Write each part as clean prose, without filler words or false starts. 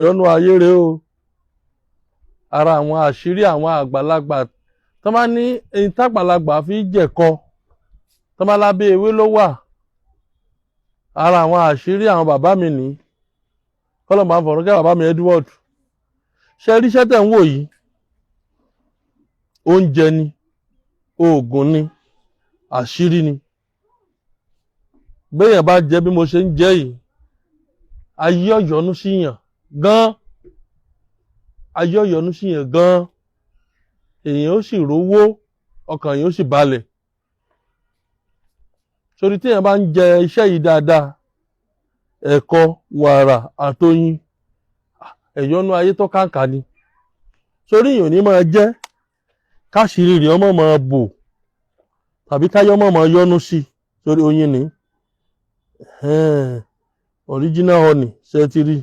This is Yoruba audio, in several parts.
Ìyọnu ayé rèé o. Ara àwọn àṣírí àwọn àgbàlagbà tó máa ní ẹni tágbàlagbà fi jẹ̀kọ, tó máa lábẹ́ ewé ló wà. Ara àwọn àṣírí àwọn bàbá mi ní kọ́lọ̀ máa ń fọ̀rọ̀ kẹ́ bàbá mi Edward. Ṣe ríṣẹ́ tẹ̀ ń wò yìí? Oúnjẹ ni, oògùn ni, àṣírí ni. Béèyàn bá jẹ bí mo ṣe ń jẹ yìí, ayé ọ̀yọ́nú sí yàn gan, ayé ọ̀yọ́nú sí yàn gan, èèyàn ó sì rówó, ọkàn èèyàn ó sì balẹ̀. Sórí téèyàn bá ń jẹ iṣẹ́ yìí dáadáa, ẹ̀kọ, wàrà àtoyin, ẹ̀yọ́nú ayé tó kàǹkà ni. Sórí èèyàn ò ní máa jẹ́ káṣírí rẹ̀ ọmọ máa bò tàbí káyọ́ mọ̀ máa yọ́nú sí. Sórí oyin ni, original honey. Ṣe ti rí?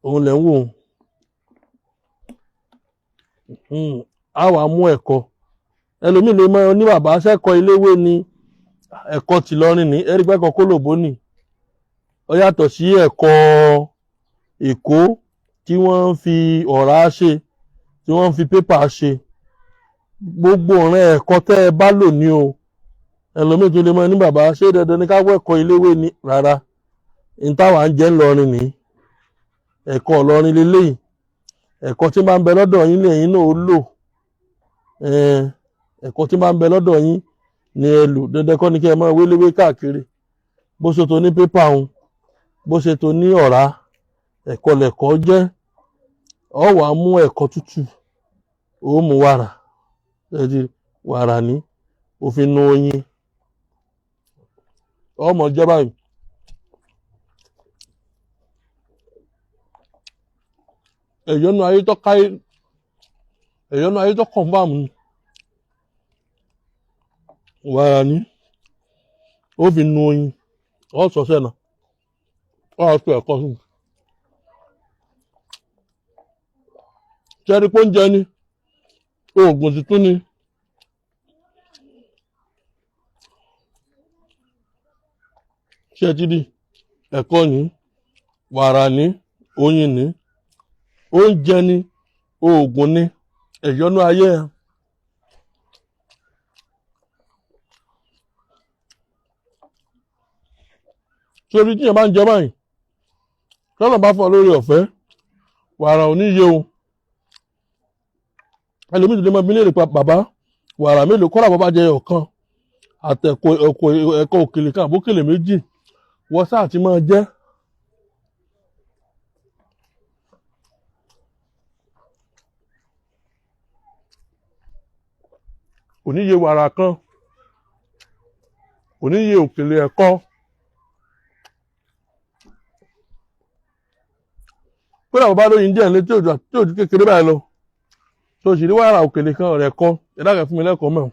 Òun lẹ̀ ń wò ó. Á wàá mú ẹ̀kọ. Ẹlòmíì lè mọ ní bàbá sẹ́kọ̀ọ́ iléwé ni, ẹ̀kọ́ tìlọrin ní ẹ̀rí pẹ́kọ̀ kólòbó ni. Ó yàtọ̀ sí ẹ̀kọ́ Èkó tí wọ́n ń fi ọ̀rá ṣe, tí wọ́n ń fi pépà ṣe. Gbogbo ọ̀ràn ẹ̀kọ́ tẹ́ ẹ bá lò ní o. Ẹlòmíì tó lè mọ ní bàbá, ṣé dandan ní ká wẹ̀kọ́ iléwé ni? Rárá, ní táwa ń jẹ́ ńlọrin ní ẹ̀kọ́ Ìlọrin leléyìí. Ẹ̀kọ́ tí máa ń bẹ lọ́dọ̀ yín lẹ́yìn náà ó lò. Ẹ̀kọ́ tí máa ń bẹ lọ́dọ̀ yín ni ẹ lò. Dandan kọ́ ni kí ẹ máa wéléwé káàkiri. Bó ṣe tó ní pépà òun, bó ṣe tó ní ọ̀rá, ẹ̀kọ́ lẹ̀kọ́ jẹ́. Ọ wàá mú ẹ̀kọ́ tútù, ó mú wàrà, wàrà ní òfin nu oyin, ọmọ jẹ́ báyìí. Ẹ̀yọ́nú ayé tó káyé, ẹ̀yọ́nú ayé tó confirm ni. Wàrà ní ó fi nu oyin, ọ sọ sẹ́nà, ọ fi ẹ̀kọ́ sí. Ṣẹ́rí pé oúnjẹ ni, oògùn sì tún ni. Ṣé ẹ ti rí? Ẹ̀kọ́ ní, wàrà ní, oyin ní, oúnjẹ ni, oògùn ni, ẹ̀yọ́nú ayé ẹ. Sórí tíyẹn bá ń jẹ báyìí, tọ́lọ̀ bá fún ọ lórí ọ̀fẹ́, wàrà ò ní yé o. Ẹlòmíì tó lè máa bí léèrè pa bàbá, wàrà mélòó? Kọ́ra bàbá jẹ ọ̀kan àtẹ̀kọ́ ẹ̀kọ́ òkèlè kan àbókèlè méjì, wọ́n sáà ti máa jẹ́. Kò ní yé wàrà kan, kò ní yé òkèlè ẹ̀kọ́. Kódà bàbá lóyin díẹ̀ létí òjò tí òjò kékeré báyìí lọ, tó sì rí wàrà òkèlè kan ọ̀rẹ́ kọ́ ẹ̀dá kan fún mi lẹ́kọ̀ọ́ mọ̀.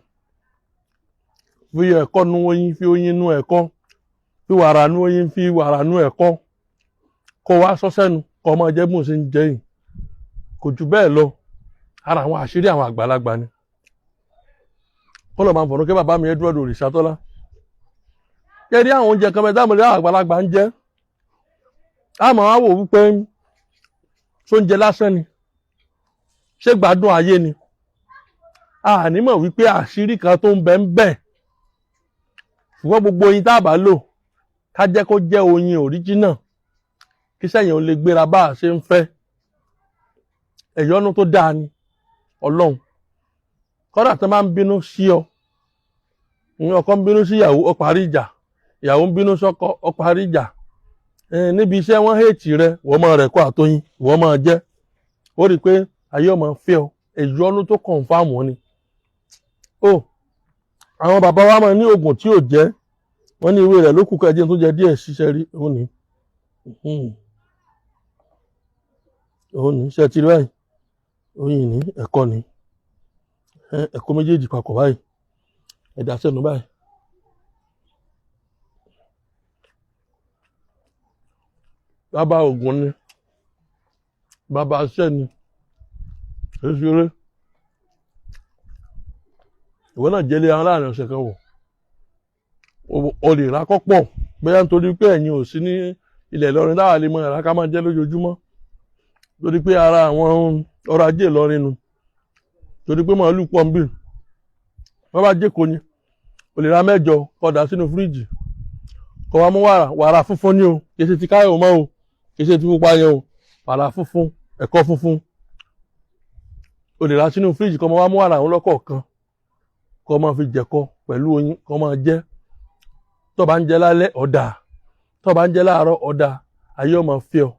Fi ẹ̀kọ́ nu oyin, fi oyin nu ẹ̀kọ́, fi wàrà nu oyin, fi wàrà nu ẹ̀kọ́, kó wá sọ sẹ́nu, kó máa jẹ́ bí mo ṣe ń jẹ yìí. Kò jù bẹ́ẹ̀ lọ. Ara àwọn àṣírí àwọn àgbàlagbà ni. Kọ́lọ̀ máa ń fọ̀nù kí bàbá mi Edward Òrìṣàtọ́lá. Kẹ́rí àwọn oúnjẹ kan mẹ́ta mọ̀lẹ́ àwọn àgbàlagbà ń jẹ, àmọ́ á wò wípé sóúnjẹ lásán ni, ṣé gbádùn ayé ni? A ní mọ̀ wípé àṣírí kan tó ń bẹ ń bẹ. Ṣùgbọ́n gbogbo oyin tá a bá lò, ká jẹ́ kó jẹ́ oyin original, kí sẹ́yìn ò lè gbéra bá a ṣe ń fẹ́. Ẹ̀yọ́nú tó dáa ni Ọlọ́run. Kọ́dà tó máa ń bínú sí ọ, ọkọ ń bínú sí ìyàwó, ó parí ìjà. Ìyàwó ń bínú sọ́kọ, ó parí ìjà. Níbi iṣẹ́ wọ́n hètì rẹ, wọ́n máa rẹ̀ kọ́ àtọyìn, wọ́n máa jẹ́. Ó rí i pé ayé ọmọ fẹ́ ọ. Ẹ̀yọ́nú tó kọ̀ǹfàmù ni. Ó àwọn bàbá wa máa ní oògùn tí ò jẹ́, wọ́n ní ìwé rẹ̀ ló kù kẹjẹ tó jẹ díẹ̀ ṣiṣẹ́ rí. Òun ní, òun ní. Ṣe ti rí báyìí? Oyin ní, ẹ̀kọ́ ní, ẹ̀kọ́ méjèèjì papọ̀ báyìí, ẹ̀dá sẹ́nu báyìí. Bàbá oògùn ni, bàbá iṣẹ́ ni, ṣeré. Ìwọ náà jẹ́lé ara láàrin ọ̀sẹ̀ kan wò, o lè ra kọ́pọ̀ bóyá nítorí pé ẹ̀yin ò sí ní ilẹ̀ Ìlọrin táwa lè mọ ìrà ká máa jẹ lójoojúmọ́. Torí pé ara àwọn ọrọ̀ ajé Ìlọrin nu, torí pé màálù pọ̀ ń bì. Wọ́n bá jẹ́kọ̀ọ́ ni, o lè ra 8, kó dà sínú fíríjì, kó wá mú wàrà, wàrà funfun ní o, kì í ṣe ti káyọ̀ mọ́ o, kì í ṣe ti pupa yẹn o, wàrà funfun, ẹ̀kọ funfun. O lè rà sínú fíríjì, kó máa wá mú wàrà àwọn lọ́kọ̀ọ̀kan, kó máa fi jẹ̀kọ pẹ̀lú oyin, kó máa jẹ. Tó bá ń jẹ lálẹ́, ọ̀dà. Tó bá ń jẹ láàárọ̀, ọ̀dà. Ayé ọmọ fẹ́ ọ,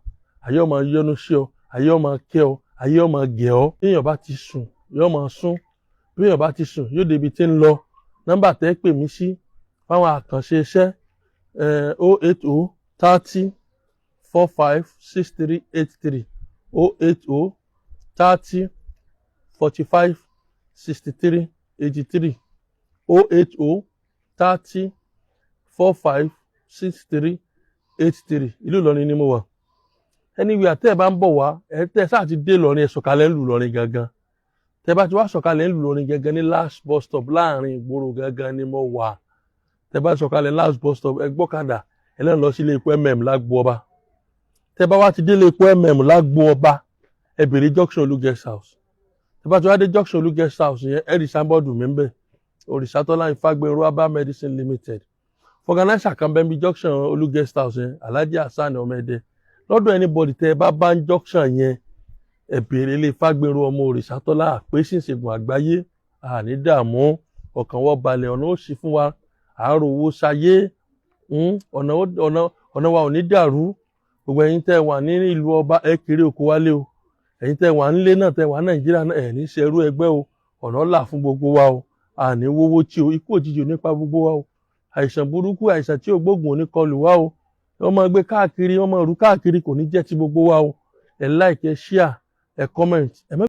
ayé ọmọ yọ́nú sí ọ, ayé ọmọ kẹ́ ọ, ayé ọmọ gẹ̀ ọ́. Bí èèyàn bá ti sùn, yóò máa sún. Bí èèyàn bá ti sùn, yóò débi tí ń lọ. Nọ́mbà tẹ́ pè mí sí fáwọn àkànṣe iṣẹ́: 080 30 45 63 83, 080 30 45 63 83, 080 30 45 63 83. Ìlú Ìlọrin ni mo wà. Anywhere tẹ́ ẹ bá ń bọ̀ wá, ẹ tẹ́ ẹ sáà ti dé Ìlọrin, ẹ sọ̀kalẹ̀ ńlù Ìlọrin gangan. Tẹ́ bá ti wá sọ̀kalẹ̀ ńlù Ìlọrin gangan ní last bus stop láàrin ìgboro gangan ni mo wà. Tẹ́ bá sọ̀kalẹ̀ last bus stop, ẹ gbọ́kadà, ẹ lẹ́nu lọ sí ilé epo lágbo ọba. Tẹ́ bá wá ti dé ilé epo lágbo ọba, ẹ bèrè junction Olú Guest House. Tẹ́ bá ti wá dé junction Olú Guest House yẹn, ẹ rí signboard mi ń bẹ̀, Òrìṣàtọ́lá Ifágbèrú Herbal Medicine Limited. Vulcanizer kan bẹ́ẹ̀ bí junction Olú Guest House yẹn, Alhaji Hasan Ọmọdé. Lọ́dọ̀ anybody tẹ́ ẹ bá bá ń junction yẹn, ẹ bèrè ilé Ifágbèrú ọmọ Òrìṣàtọ́lá àpèsè ìṣègùn àgbáyé. Àní dààmú, ọkàn wọ́n balẹ̀, ọ̀nà ó sì fún wa, àárò owó sáyé, ọ̀nà wa ò ní dàrú. Gbogbo ẹ̀yin tẹ́ wà ní ìlú ọba, ẹ kéré oko wálé o. Ẹ̀yin tẹ́ wà nílé náà, tẹ́ wà Nàìjíríà náà, ẹ̀ ní ṣerú ẹgbẹ́ o. Ọ̀nà là fún gbogbo wa o. Àní wówó tí o, ikú òjijì ò ní pa gbogbo wa o. Àìsàn burúkú, àìsàn tí ò gbóògùn ò ní kọlù wá o. Wọ́n máa gbé káàkiri, wọ́n máa rú káàkiri, kò ní jẹ́ ti gbogbo wa o. Ẹ like, ẹ share, ẹ comment, ẹ má.